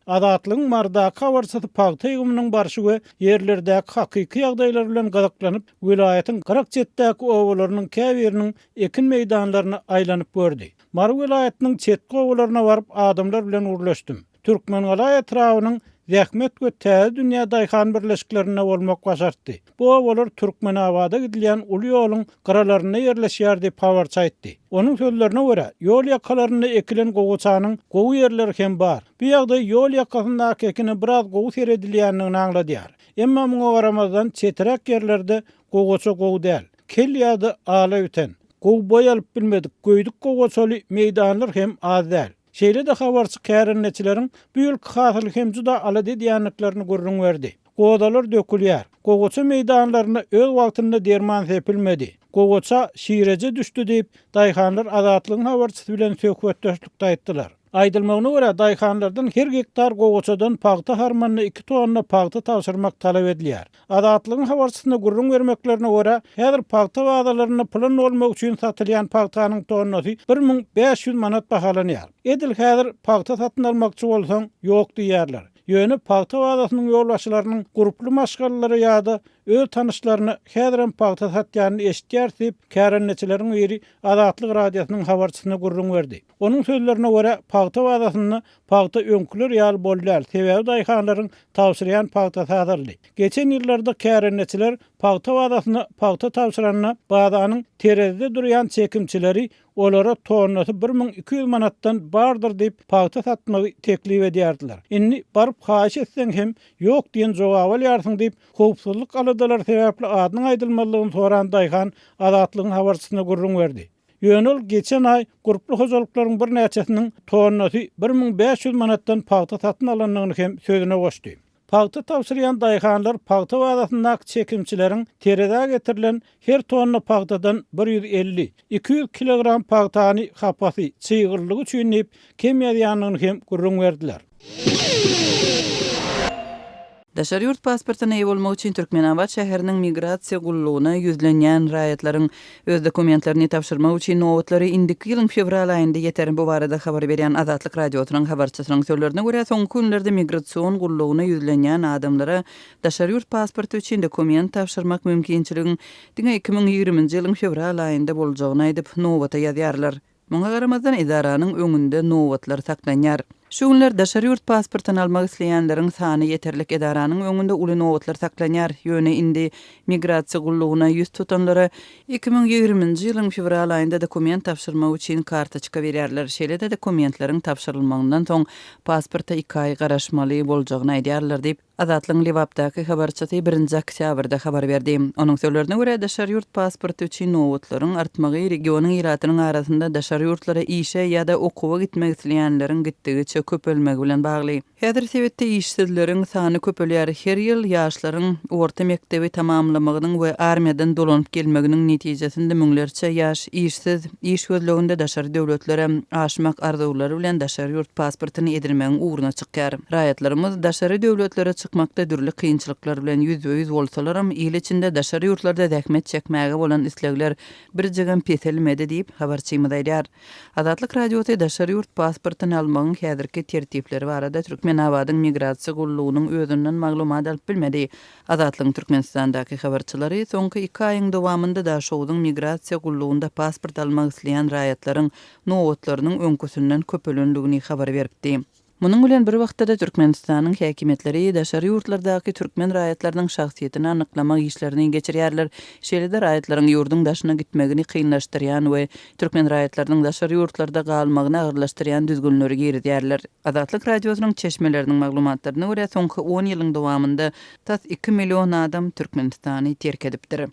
Azatlygyň Marydaky habarçysy pagta ýygymynyň barşy we ýerlerdäki hakyky ýagdaýlar bilen gyzyklanyp, welaýatyň gyrak-çetdäki obalarynyň käbiriniň ekin meýdanlaryna aýlanyp gördi. Mary welaýatynyň çetki obalaryna baryp, adamlar bilen gürleşdim. Türkmengala etrabynyň Zähmet we Täze dünýä daýhan birleşiklerinde bolmak başartdy. Bu obalar Türkmenabada gidilýän uly ýoluň gyralarynda ýerleşýär diýip, habarçy aýtdy. Onuň sözlerine görä, ýol ýakalarynda ekilen gowaçanyň gowy ýerleri hem bar. Bu ýagdaý ýol ýakasyndaky ekine biraz gowy seredilýändigini aňladýar. Emma muňa garamazdan, çeträk ýerlerde gowaça gowy däl. Kel ýa-da ala biten, gowy boý alyp bilmedik göýdük gowaçaly meýdanlar hem az däl. Şeýle-de habarçy kärendeçileriň bu ýylky hasyly hem juda alada edýändiklerini gürrüň berdi. Gozalar dökülýär. Gowaça meýdanlaryna öz wagtynda derman sepilmedi. Gowaça şireje düşdi diýip, daýhanlar Azatlygyň habarçysy bilen söhbetdeşlikde aýtdylar. Aýdylmagyna görä, daýhanlardan her gektar gowaçadan pagta harmanyna iki tonna pagta tabşyrmak talap edilýär. Azatlygyň habarçysyna gürrüň bermeklerine görä, häzir pagta bazalarynda pula dolmak üçin satylýan pagtanyň tonnasy 1500 manat bahalanýar. Edil häzir pagta satyn almakçy bolsaň, ýok diýýärler. Ýöne pagta bazasynyň ýolbaşçylarynyň gurply maşgalalara ýa-da öz tanyşlaryna häzirem pagta satýanyny eşidýäris diýip, kärendeçileriň biri Azatlyk Radiosynyň habarçysyna gürrüň berdi. Onuň sözlerine görä, pagta bazasynda pagta öňküler ýaly bol däl, sebäbi daýhanlaryň tabşyrýan pagtasy azaldy. Geçen ýyllarda kärendeçiler pagta bazasyna pagta tabşyranda, bazanyň terezide durýan çekimçileri olara tonnasy 1200 manatdan bardyr diýip, pagta satmagy teklip edýärdiler. Indi baryp haýyş etseň hem, ýok diýen jogaby alýarsyň diýip, howpsuzlyk aladalary sebäpli adynyň aýdylmazlygyny soran daýhan Azatlygyň habarçysyna gürrüň berdi. Ýöne ol geçen aý gurply hojalyklaryň birnäçesiniň tonnasy 1500 manatdan pagta satyn alandygyny hem sözüne goşdy. Pagta tabşyrýan daýhanlar pagta bazasyndaky çekimçileriň terezä getirilen her tonna pagtadan 150, 200 kilogram pagtany hapasy, çyglylygy üçin diýip, kem ýazýandygyny hem gürrüň berdiler. Daşary ýurt pasportyna eýe bolmak üçin Türkmenabat şäheriniň migrasiýa gullugyna ýüzlenýän raýatlaryň öz dokumentlerini tabşyrmak üçin nobatlary indiki ýylyň fewral aýynda ýeter. Bu barada habar berýän Azatlyk Radiosynyň habarçysynyň sözlerine görä, soňky günlerde migrasion gullugyna ýüzlenýän adamlara daşary ýurt pasporty üçin dokument tabşyrmak mümkinçiligiň diňe 2020-nji ýylyň fewral aýynda boljagyny aýdyp, nobata ýazýarlar. Muňa garamazdan, edaranyň öňünde nobatlar saklanýar. Şu günler daşary ýurt pasportyny almak isleýänleriň sany ýeterlik, edaranyň öňünde uly nobatlar saklanýar. Ýöne indi migrasiýa gullugyna ýüz tutanlara 2020-nji ýylyň fewral aýynda dokument tabşyrmak üçin kartoçka berýärler. Şeýle-de dokumentleriň tabşyrylmagyndan soň pasporta iki aý garaşmaly boljagyny aýdýarlar diýip, Azatlygyň Lebapdaky habarçysy birinji oktýabrda habar berdi. Onuň sözlerine görä, daşary ýurt pasporty üçin nobatlaryň artmagy regionyň ilatynyň arasynda daşary ýurtlara işe ýa-da okuwa gitmek isleýänleriň gitdigiçe köpelmegi bilen bagly. Häzir sebitde işsizleriň sany köpelýär. Her ýyl ýaşlaryň orta mekdebi tamamlamagynyň we armiýadan dolanyp gelmeginiň netijesinde müňlerçe ýaş işsiz, iş gözleginde daşary döwletlere aşmak arzuwlary bilen daşary ýurt pasportyny edinmegiň ugruna çykýar. Raýatlarymyz daşary döwletlere çykmakda dürli kynçylyklar bilen ýüzbe-ýüz bolsalaram, il içinde daşary ýurtlarda zähmet çekmäge bolan islegler birjigem peselmedi diýip, habarçymyz aýdýar. Azatlyk Radiosy daşary ýurt pasportyny almagyň häzirki tertipleri barada Türkmenabadyň migrasiýa gullugynyň özünden maglumat alyp bilmedi. Azatlygyň Türkmenistandaky habarçylary soňky iki aýyň dowamynda Daşogzuň migrasiýa gullugynda pasport almak isleýän raýatlaryň nobatlarynyň öňküsinden köpelendigini habar beripdi. Munuň bilen bir wagtda-da Türkmenistanyň häkimiýetleri daşary ýurtlardaky türkmen raýatlarynyň şahsyýetini anyklamak işlerini geçirýärler, şeýle-de raýatlaryň ýurduň daşyna gitmegini kynlaşdyrýan we türkmen raýatlarynyň daşary ýurtlarda galmagyny agyrlaşdyrýan düzgünleri girizýärler. Azatlyk Radiosynyň çeşmeleriniň maglumatlaryna görä, soňky on ýylyň dowamynda tas iki million adam Türkmenistany terk edipdir.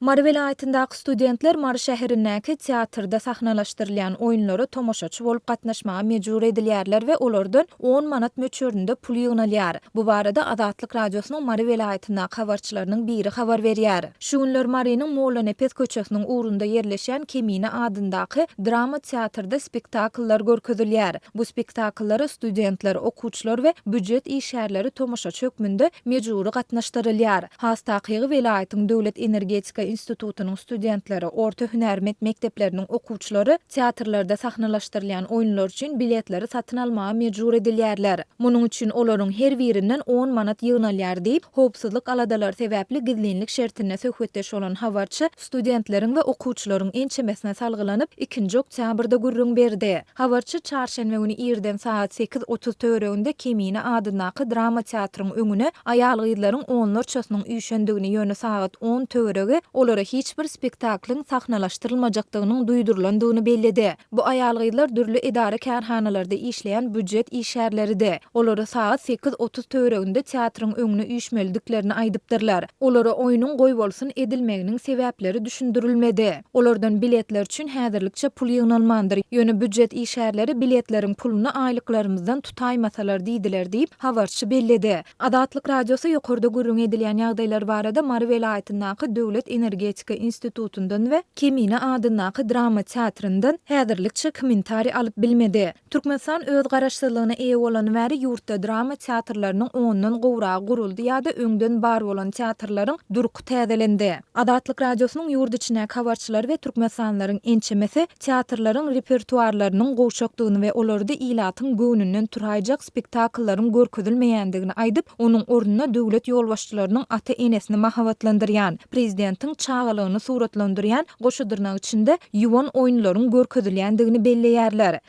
Mary welaýatyndaky studentler Mary şäherindäki teatrda sahnalaşdyrylýan oýunlara tomaşaçy bolup gatnaşmaga mejbur edilýärler we olardan on manat möçberinde pul ýygnalýar. Bu barada Azatlyk Radiosynyň Mary welaýatyndaky habarçylarynyň biri habar berýär. Şu günler Marynyň Mollanepes köçesiniň ugrunda ýerleşýän Kemine adyndaky drama teatrda spektakllar görkezilýär. Bu spektakllara studentler, okuwçylar we býujet işgärleri tomaşaçy hökmünde mejbury gatnaşdyrylýar. Has takygy, welaýatyň Döwlet energetika. institutynyň studentleri, orta hünärment mekdepleriniň okuwçylary teatrlarda sahnalaşdyrylýan oýunlar üçin biletleri satyn almaga mejbur edilýärler. Munuň üçin olaryň her birinden on manat ýygnalýar diýip, howpsuzlyk aladalary sebäpli gizlinlik şertinde söhbetdeş bolan habarçy studentleriň we okuwçylaryň ençemesine salgylanyp, ikinji oktýabrda gürrüň berdi. Habarçy çarşenbe güni irden sagat 8.30 töwereginde Kemine adyndaky drama teatryň öňüne aýal-gyzlaryň onlarçasynyň üýşendigini, ýöne sagat on töweregi olara hiç bir spektaklyň sahnalaşdyrylmajakdygynyň duýdurylandygyny belledi. Bu aýal-gyzlar dürli edara-kärhanalarda işleýän býujet işgärleridi. Olara sagat 8.30 töwereginde teatryň öňüne üýşmelidiklerini aýdypdyrlar. Olara oýnuň goýbolsun edilmeginiň sebäpleri düşündirilmedi. Olardan biletler üçin häzirlikçe pul ýygnalmandyr. Ýöne býujet işgärleri biletleriň puluny aýlyklarymyzdan tutaýmasalar diýdiler diýip, habarçy belledi. Azatlyk Radiosy ýokarda gürrüňi edilýän ýagdaýlar barada Mary welaýatyndaky Döwlet energetika institutyndan we Kemine adyndaky drama teatryndan häzirlikçe kommentariý alyp bilmedi. Türkmenistan öz garaşsyzlygyna eýe bolany bäri ýurtda drama teatrlarynyň ondan gowragy guruldy ýa-da öňden bar bolan teatrlaryň durky täzelendi. Azatlyk Radiosynyň ýurt içindäki habarçylary we türkmenistanlylaryň ençemesi teatrlaryň repertuarlarynyň gowşakdygyny we olarda ilatyň göwnünden turaýjak spektakllaryň görkezilmeýändigini aýdyp, onuň ornuna döwlet ýolbaşçylarynyň ata-enesini mahabatlandyrýan, prezidentiň çagalygyny suratlandyrýan goşa dyrnak içinde ýuwan oýunlaryň görkezilýändigini belleýärler.